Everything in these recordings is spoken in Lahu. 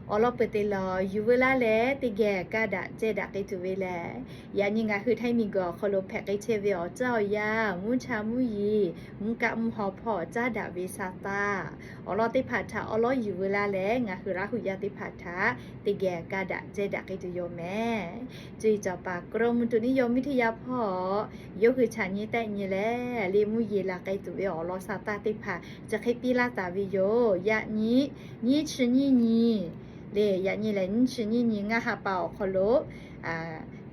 Awˬ lawn peuˬ teˇ lawˬ, yuˬ veu laˇ leh teˇ geh kaˇ daꞈ ceh daꞈ k'ai tuˬ ve lehˬ, yaꞈ nyi ngaˬ hui Htaiˇ miˬguiˬ awˬ hk'aw lo hpehꞈ k'ai chehˇ ve awˬ tcuhˉ awˬ yanˇ, mvuhˇ cha mvuhˇ yeˬ, mvuhˇ kaˆ mvuhˇ haw hpawˇ caˉ daꞈ ve sa taˇ, awˬ lawn teˇ hpaˍ htaꞈ awˉ lawˉ yuˬ veu laˇ leh, ngaˬ hui Laˇ huˍ yaˇ teˇ hpaˍ htaꞈ teˇ geh kaˇ daꞈ ceh daꞈ k'ai tuˬ yoˬ mehˍ. Cuˇ yiˍ cawˬ paˍ กรมอุตุนิยมวิทยา hpawˇ yawˇ hui chaꞈ nyi tehˆ nyi leh, liꞈ mvuhˇ yeˬ laˬ k'ai tuˬ ve awˬ lawn sa taˇ teˇ hpaˍ chi hk'e piˇ laˇ taˍ ve yoˬ. Yaꞈ nyi, nyiˇ chi nyiˇ nyi le, yaꞈ nyi lehˬ nyiˇ chi nyiˇ nyi ngaˇ ha pa awˬ hk'aw lo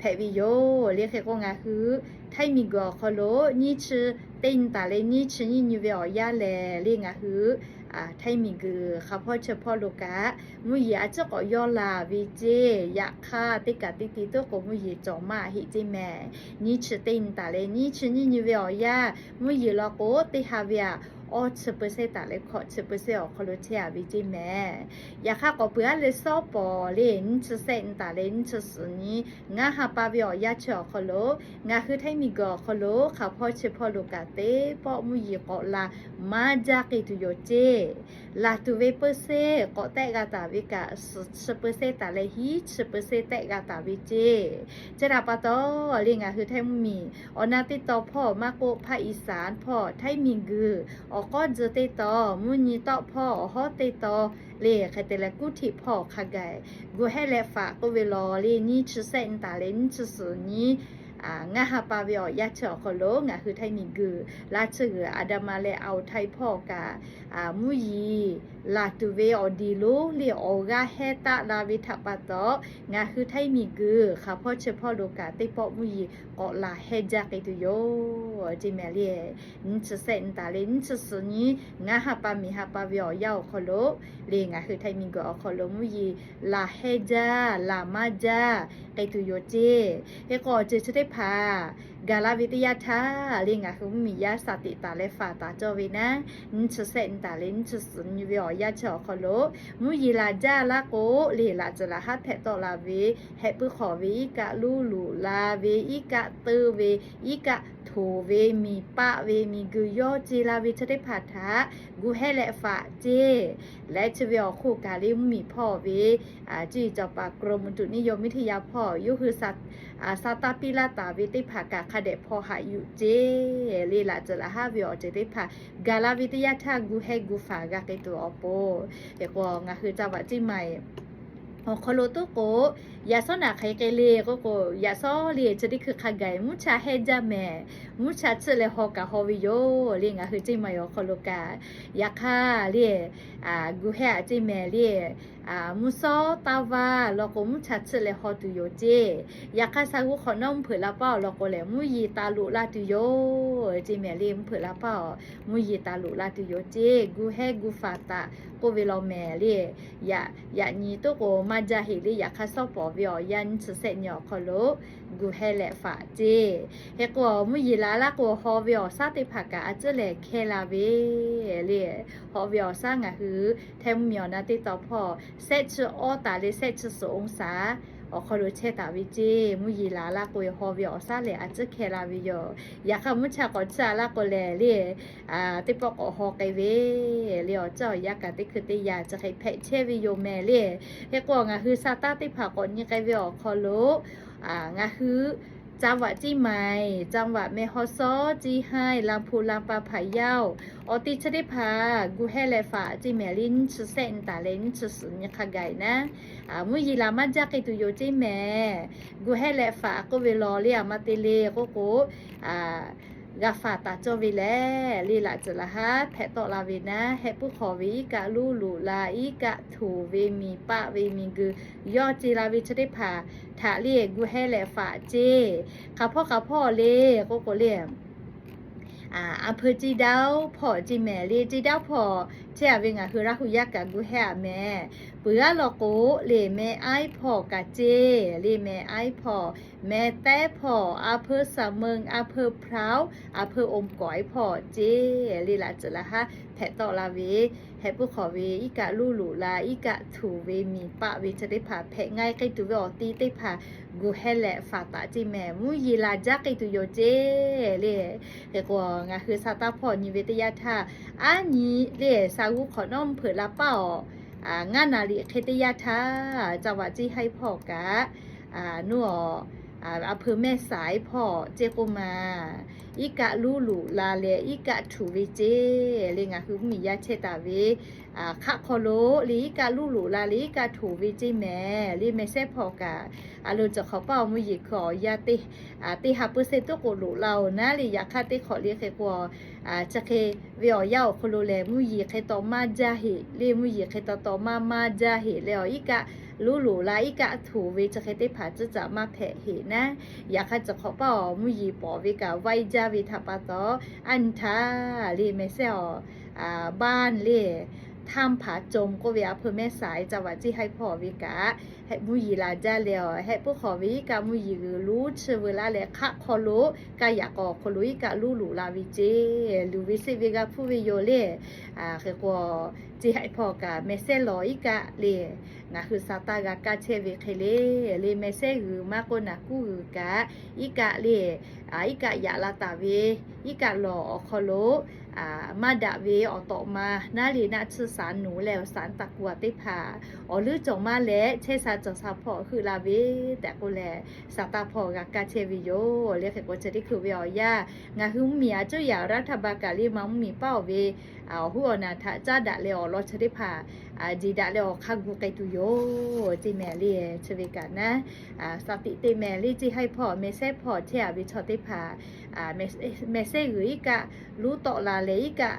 hpehꞈ ve yoˬ le. Hk'e k'o, ngaˬ hui Htaiˇ miˬguiˬ awˬ hk'aw lo nyiˇ chi teˇ nyi taˍ leh nyiˇ chi nyiˇ nyi ve awˬ yanˇ lehˬ le, ngaˬ hui Htaiˇ miˬguiˬ hk'a hpawˇ chi hpawˇ lo kaꞈ mvuhˇ yeˬ a ciˉ k'awꞈ yawˇ laˬ ve ceˇ. Yaꞈ hk'aˇ, teˇ kaꞈ teˇ ti tuˉ k'o mvuhˇ yeˬ cawˬ maˇ heˆ ceˇ mehˍ. Nyiˇ chi teˇ nyi taˍ leh nyiˇ chi nyiˇ nyi ve awˬ yanˇ mvuhˇ yeˬ law k'o, teˇ ha ve aꞈ awˇ chi เปอร์เซ็นต์ taˍ leh hkawꞈ chi เปอร์เซ็นต์ awˬ hk'aw lo chehˇ a ve ceˇ mehˍ. Yaꞈ hk'aˇ, k'awꞈ peuˬ aˉ leh sawˉ pawˍ le, nyiˇ chi sehˆ nyi taˍ leh nyiˇ chi suhˍ nyi ngaˇ ha pa ve awˬ yanˇ chi awˬ hk'aw lo, ngaˬ hui Htaiˇ miˬguiˬ awˬ hk'aw lo hk'a hpawˇ chi hpawˇ lo kaꞈ teˇ pawˆ mvuhˇ yeˬ k'awꞈ laˬ maˇ jaˇ k'ai tuˬ yoˬ ceˇ. Laˬ tuˬ ve เปอร์เซ็นต์ k'awꞈ tehˆ g'a taˍ ve kaꞈ, suhˍ chi เปอร์เซ็นต์ taˍ leh hiˉ chi เปอร์เซ็นต์ tehˆ g'a taˍ ve ceˇ. Chi htaꞈ pa taw, le ngaˬ hui Htaiˇ mvuhˇ miˬ awˬ na teˇ taw hpawˇ maˇ k'oˆ, ภาคอีสาน hpawˇ Htaiˇ miˬguiˬ awˬ k'awˉ tzuh teˇ taw, mvuhˇ nyi tawˆ hpawˇ awˬ hawˉ teˇ taw, le hk'e te leh kuˉ htiꞈ hpawˇ hk'a gaˬ gu hehˉ leh faꞈ k'oˆ ve lawˬ le, nyiˇ chi sehˆ nyi taˍ leh nyiˇ chi suhˍ nyi ngaˇ ha pa ve awˬ yanˇ chi awˬ hk'aw lo ngaˬ hui Htaiˇ miˬguiˬ laˇ chi g'uiˬ อันดามัน leh อ่าวไทย hpawˇ kaꞈ mvuhˇ yeˬ laˬ tuˬ ve awˬ diˬ lonˉ le awˬ g'aˇ hehˇ taˆ la ve htaꞈ pa taw, ngaˬ hui Htaiˇ miˬguiˬ hk'a hpawˇ chi hpawˇ lo kaꞈ teˇ pawˆ mvuhˇ yeˬ k'awꞈ laˬ hehˇ jaˇ k'ai tuˬ yoˬ ceˇ mehˍ le. Nyiˇ chi sehˆ nyi taˍ leh nyiˇ chi suhˍ nyi ngaˇ ha pa miˬ ha pa ve awˬ yanˇ awˬ hk'aw lo, le ngaˬ hui Htaiˇ miˬguiˬ awˬ hk'aw lo mvuhˇ yeˬ laˬ hehˇ jaˇ laˬ maˇ jaˇ k'ai tuˬ yoˬ ceˇ. Hk'e k'o, awˬ ceuˬ chi teˇ hpaˍ gaˬ la ve teˇ yanˇ htaˇ, le ngaˬ hui mvuhˇ miˬ yaˇ shaˍ tiꞈ taˍ leh faˍ taˍ cawˇ ve naˉ, nyiˇ chi sehˆ nyi taˍ leh nyiˇ chi suhˍ nyi ve awˬ yanˇ chi awˬ hk'aw lo mvuhˇ yeˬ laˬ jaˇ laˇ k'o, le laꞈ ceuˬ laˬ haˉ hpehꞈ tawˆ la ve, hehꞈ puiˉ hk'awꞈ ve iˉ kaˆ luˇ luꞈ la ve, iˉ kaˆ teuˇ ve, iˉ kaˆ htoˍ ve, miˬ paˆ ve, miˬ guiˬ yawˇ ce la ve chi teˇ hpaˍ htaꞈ gu hehˉ leh faꞈ ceˇ. Leh chi ve awˬ hk'oˆ kaꞈ le mvuhˇ miˬ hpawˇ ve cuˇ yiˍ cawˬ paˍ กรมอุตุนิยมวิทยา hpawˇ yawˇ hui sa taˇ piˇ laˇ taˍ ve teˇ hpaˍ kaꞈ hk'a dehꞈ hpaw haꞈ yuˬ ceˇ. Le laꞈ ceuˬ laˬ haˉ ve awˬ ceuˬ teˇ hpaˍ gaˬ la ve teˇ yanˇ htaˇ gu hehˉ gu faˍ g'a k'ai tuˬ awˬ pon, hk'e k'o ngaˬ hui จังหวัดเชียงใหม่ awˬ hk'aw lo tuˉ k'o, yaꞈ shawˉ naꞈ hk'aˬ hk'e le k'oˆ k'o, yaꞈ shawˉ le chi teˇ hkui hk'a gaˬ mvuhˇ cha hehˇ jaˇ mehˍ. Mvuhˇ cha tsuhˆ leh haw kaꞈ haw ve yoˬ le ngaˬ hui ceˇ ma awˬ hk'aw lo kaꞈ. Yaꞈ hk'aˇ le, gu hehˉ aꞈ ceˇ mehˍ le, mvuhˇ shawˉ taˇ vaˇ law k'o mvuhˇ cha tsuhˆ leh haw tuˬ yoˬ ceˇ. Yaꞈ hk'aˇ, sha g'uˇ hk'awꞈ nawˉ mvuhˇ hpeuꞈ la paˇ awˬ lawn k'o lehˬ, mvuhˇ yeˬ taˍ loꞈ la tuˬ yoˬ ceˇ mehˍ le. Mvuhˇ hpeuꞈ la paˇ awˬ mvuhˇ yeˬ taˍ loꞈ la tuˬ yoˬ ceˇ. Gu hehˉ gu faˍ taꞈ k'oˆ ve law mehˍ le. Yaꞈ nyi tuˉ k'o maˇ jaˇ heˆ le. Yaꞈ hk'aˇ, shawˉ pawˍ ve awˬ yanˇ nyiˇ chi sehˆ nyi awˬ hk'aw lo gu hehˉ leh faꞈ ceˇ. Hk'e k'o, mvuhˇ yeˬ laˬ laˇ k'o, haw ve awˬ shaˉ teˇ hpaˍ kaꞈ a ciˉ lehˬ hkehˇ la ve le. Haw ve awˬ shaˉ ngaˬ hui Htaiˇ mvuhˇ miˬ awˬ na teˇ taw hpawˇ shehˆ chi awˇ taˍ leh shehˆ chi suhˍ องศา awˬ hk'aw lo chehˇ taˍ ve ceˇ. Mvuhˇ yeˬ laˬ laˇ k'o, haw ve awˬ shaˉ lehˬ a ciˉ hkehˇ la ve yoˬ. Yaꞈ hk'aˇ, mvuhˇ cha k'awꞈ tsuhˆ a laˇ k'o lehˬ le, teˇ pawˆ k'awꞈ haw k'ai ve le. Awˬ ceuˬ awˬ yanˇ kaꞈ teˇ hkui teˇ yanˇ chi hk'e hpehꞈ chehˇ ve yoˬ mehˍ le. Hk'e k'o, ngaˬ hui sa taˇ teˇ hpaˍ k'awꞈ nyi k'ai ve awˬ hk'aw lo ngaˬ hui จังหวัดเชียงใหม่, จังหวัดแม่ฮ่องสอน, เชียงราย, ลำพูน, ลำปาง, พะเยา awˬ ti chi teˇ hpaˍ gu hehˉ leh faꞈ ceˇ mehˍ le. Nyiˇ chi sehˆ nyi taˍ leh nyiˇ chi suhˍ nyi hk'a gaˬ naˉ, mvuhˇ yeˬ laˬ maˇ jaˇ k'ai tuˬ yoˬ ceˇ mehˍ. Gu hehˉ leh faꞈ k'oˆ ve law le, aˬ ma te le k'oˆ k'o, g'a faˍ taˍ cawˇ ve lehˬ le, laꞈ ceuˬ laˬ haˉ hpehꞈ tawˆ la ve naˉ, hehˆ puiˉ hk'awꞈ ve iˉ kaˆ luˇ loꞈ la, iˉ kaˆ htoˍ ve, miˬ paˆ ve, miˬ guiˬ yawˇ ce la ve chi teˇ hpaˍ htaꞈ le gu hehˉ leh faꞈ ceˇ. Hk'aˬ hpawˇ hk'aˬ hpawˇ le k'oˆ k'o le, อำเภอเชียงดาว hpawˇ ceˇ mehˍ le. เชียงดาว hpawˇ chehˇ a ve ngaˬ hui Laˇ huˍ yaˇ kaꞈ gu hehˉ a mehˍ. Peuˬ g'aˇ law k'o le, แม่สาย hpawˇ kaꞈ ceˇ le. แม่สาย hpawˇ, แม่แต๊ hpawˇ, อำเภอสามเมือง, อำเภอพร้าว, อำเภออมก๋อย hpawˇ ceˇ le. Laꞈ ceuˬ laˬ haˉ hpehꞈ tawˆ la ve, hehˆ puiˉ hk'awꞈ ve iˉ kaˆ luˇ loꞈ la, iˉ kaˆ htoˍ ve, miˬ paˆ ve chi teˇ hpaˍ hpehꞈ ngaˇ k'ai tuˬ ve awˬ ti teˇ hpaˍ gu hehˉ leh faꞈ taˍ ceˇ mehˍ. Mvuhˇ yeˬ laˬ jaˇ k'ai tuˬ yoˬ ceˇ le. Hk'e k'o, ngaˬ hui sa taˇ hpawˇ nyi ve teˇ yanˇ htaˇ, aˉ nyi le, sha g'uˇ hk'awꞈ nawˉ mvuhˇ hpeuꞈ la paˇ awˬ ngaˇ naˍ riˍ hk'e teˇ yanˇ htaˇ, ca vaꞈ ceˇ haiˆ hpawˇ kaꞈ, nuˇ awˬ, a hpeu mehˇ saiˍ hpawˇ ceˇ k'oˆ ma, iˉ kaˆ luˉ loꞈ la leh iˉ kaˆ htuꞈ ve ceˇ le. Ngaˬ hui mvuhˇmiˬ yaˇ chehˇ taˍ ve hk'aˆ hk'aw lo le iˉ kaˆ luˉ loꞈ la le iˉ kaˆ htuꞈ ve ceˇ mehˍ le. Mehˬ sehˉ hpawˇ kaꞈ, a lo cawˬ hk'awꞈ paˇ awˬ mvuhˇ yeˬ hkui awˬ yanˇ teˇ ha peuˇ sehˉ toˉ k'o loꞈ la oˬ naˉ le. Yaꞈ hk'aˇ teˇ hk'awꞈ le hk'e k'o, chi hk'e ve awˬ yanˇ awˬ hk'aw lo lehˬ mvuhˇ yeˬ hk'e taw maˇ jaˇ heꞈ le, mvuhˇ yeˬ hk'e taw taw maˇ maˇ jaˇ heꞈ leh awˬ iˉ kaˆ luˉ loꞈ la iˉ kaˆ htuꞈ ve chi hk'e teˇ hpaˍ tcuhˉ caꞈ maˇ hpehꞈ heꞈ naˉ. Yaꞈ hk'aˇ cawˬ hk'awꞈ paˇ awˬ mvuhˇ yeˬ pawˍ ve kaꞈ vaiˇ jaˇ ve htaꞈ pa taw, a nyi htaˇ le mehˬ sehˉ awˬ, baˇ le, htaˇ hpaˍ cawˬ k'oˆ ve a hpeu mehˇ saiˍ ca vaꞈ ceˇ haiˆ hpawˇ ve kaꞈ, mvuhˇ yeˬ laˬ jaˇ leh awˬ hehˆ puiˉ hk'awꞈ ve iˉ kaˆ mvuhˇ yeˬ g'uiˬ luˉ chiˇ veu laˇ leh hk'aˆ hk'aw lo kaˇ yaꞈ k'aw awˬ hk'aw lo iˉ kaˆ luˉ loꞈ la ve ceˇ, luˬ ve seˆ ve g'a hpuˇ ve yoˬ le. Hk'e k'o, ceˇ haiˆ hpawˇ kaꞈ mehˬ sehˉ lawˬ iˉ kaˆ le, ngaˬ hui sa taˇ g'a kaˇ chehˇ ve hk'e le. Le mehˬ sehˉ g'uiˬ maˇ k'oˆ naˍ kuˉ g'uiˬ kaꞈ iˉ kaˆ le, iˉ kaˆ yaꞈ la taˍ ve, iˉ kaˆ lawˬ awˬ hk'aw lo maˇ daꞈ ve awˬ tawꞈ ma naˉ le naˆ tsuhˇ saˍ nuˬ leh awˬ saˍ taˍ kuˬ a teˇ hpaˍ awˬ leuˉ cawˬ maˇ leh chehˇ sha cawˬ sha hpawˇ heuˆ la ve tehꞈ k'oˆ leh, sa taˇ hpawˇ g'a kaˇ chehˇ ve yoˬ le. Hk'e k'o chi teˇ hkui ve awˬ yanˇ ngaˬ hui mvuhˇmiˬ a cuˇ yaꞈ raˇ htaˇ ba kaꞈ le ma mvuhˇmiˬ paˇ awˬ ve awˬ huˉ awˬ naˬ htaꞈ caˉ daꞈ leh awˬ lawn chi teˇ hpaˍ jeˬ daꞈ leh awˬ hk'aˇ gu k'ai tuˬ yoˬ ceˇ mehˍ le. Chi ve kaꞈ naˉ, sa tiꞈ teˇ mehˍ le ceˇ haiˆ hpawˇ mehˬ sehˉ hpawˇ chehˇ a ve chaw teˇ hpaˍ mehˬ sehˉ g'uiˬ iˉ kaˆ luˉ tawˆ la leh iˉ kaˆ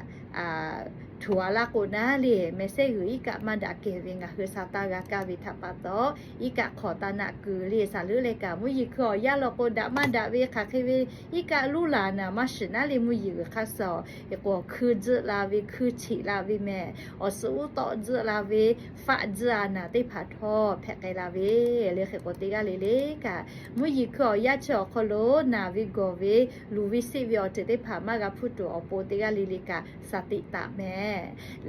htuꞈ a laˇ k'o naˉ le, mehˬ sehˉ g'uiˬ iˉ kaˆ maˇ daꞈ kehˬ ve ngaˬ hui sa taˇ g'a kaˇ ve htaꞈ pa taw, iˉ kaˆ hk'awꞈ taˇ naˆ kuiˬ le saˍ leuˉ leh kaꞈ mvuhˇ yeˬ hkui awˬ yanˇ law k'o daꞈ maˇ daꞈ ve hk'aˬ hk'e ve iˉ kaˆ luˉ laˬ naˍ maˇ shiˍ naˉ le mvuhˇ yeˬ g'uiˬ hk'aˇ suh awˬ hk'e k'o hkui tzuhˆ la ve hkui cheꞈ la ve mehˍ, awˬ suhˍ uˉ tawˆ tzuhˆ la ve faˆ tzuhˆ a naˍ teˇ hpaˍ htawˇ hpehꞈ k'ai la ve le. Hk'e k'o teˇ g'aˇ le le kaꞈ mvuhˇ yeˬ hkui awˬ yanˇ chi awˬ hk'aw lo naˬ ve gawˬ ve luˬ ve seˆ ve awˬ ceuˬ teˇ hpaˍ maˇ g'a hpuˇ tuˬ awˬ pon teˇ g'aˇ le le kaꞈ sa tiꞈ taˍ mehˍ.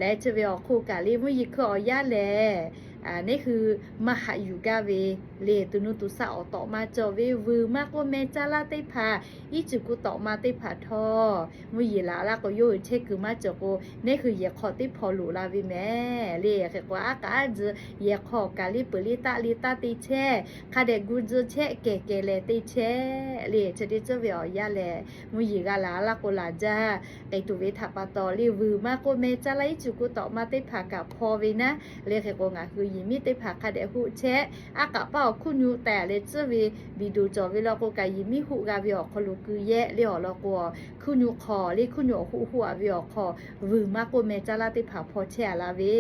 Leh chi ve awˬ hk'oˆ kaꞈ le mvuhˇ yeˬ hkui awˬ yanˇ lehˬ, neˇ hui maˇ haꞈ yuˬ gaˇ ve le tuˬ nuˇ tuˬ saˆ awˬ tawꞈ ma cawˬ ve vuiˬ maˇ k'oˆ meh caˇ laˇ teˇ hpaˍ, iˉ cuˬ kuˇ tawꞈ ma teˇ hpaˍ htawˇ mvuhˇ yeˬ laˬ laˇ k'o yawˇ hui chehˇ kuiˬ maˇ cawˬ k'o, neˇ hui yehˬ hk'aw teˇ hpaw loꞈ la ve mehˍ le. Hk'e k'o aˉ k'aˉ tzuh yehˬ hk'aw kaꞈ le peuˬ le taˆ le taˇ te chehˇ, hk'a dehꞈ gu tzuh chehˇ kehˬ kehˬ leh te chehˇ le. Chi teˇ ceuˬ ve awˬ yanˇ lehˬ mvuhˇ yeˬ g'a laˬ laˇ k'o laˬ jaˇ k'ai tuˬ ve htaꞈ pa taw le vuiˬ maˇ k'oˆ meh caˇ laˇ iˉ cuˬ kuˇ tawꞈ ma teˇ hpaˍ kaꞈ hpaw ve naˉ le. Hk'e k'o ngaˬ hui yehˬ miˉ teˇ hpaˍ hk'a dehꞈ hoˆ chehˇ, aˉ k'aˉ paˇ awˬ hkuˇ nyu teh leh tcuhˉ ve biˬ doˬ cawˬ ve law k'o kaꞈ yehˬ miˉ hoˆ g'a ve awˬ hk'aw lo keu yehˆ le awˬ lawn k'o, hkuˇ nyu hk'aw le hkuˇ nyu awˬ hoˆ hoˆ a ve awˬ hk'aw vuiˬ maˇ k'oˆ meh caˇ laˇ teˇ hpaˍ hpaw chehˇ a laˇ ve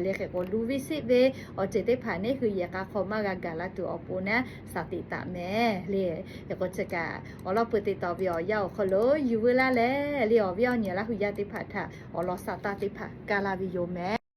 le. Hk'e k'o luˬ ve seˆ ve awˬ ceuˬ teˇ hpaˍ neˇ hui yehˬ k'a hk'aw maˇ g'a gaˬ la tuˬ awˬ pon naˉ sa tiꞈ taˍ mehˍ le. Hk'e k'o chi kaꞈ awˬ lawn peuˬ teꞈ taw ve awˬ yanˇ awˬ hk'aw lo yuˬ veu laˇ leh le awˬ viˉ awˬ nyi Laˇ hu yaˇ teˇ hpaˍ htaꞈ awˬ lawn sa taˇ teˇ hpaˍ kaˇ laˇ ve yoˬ mehˍ.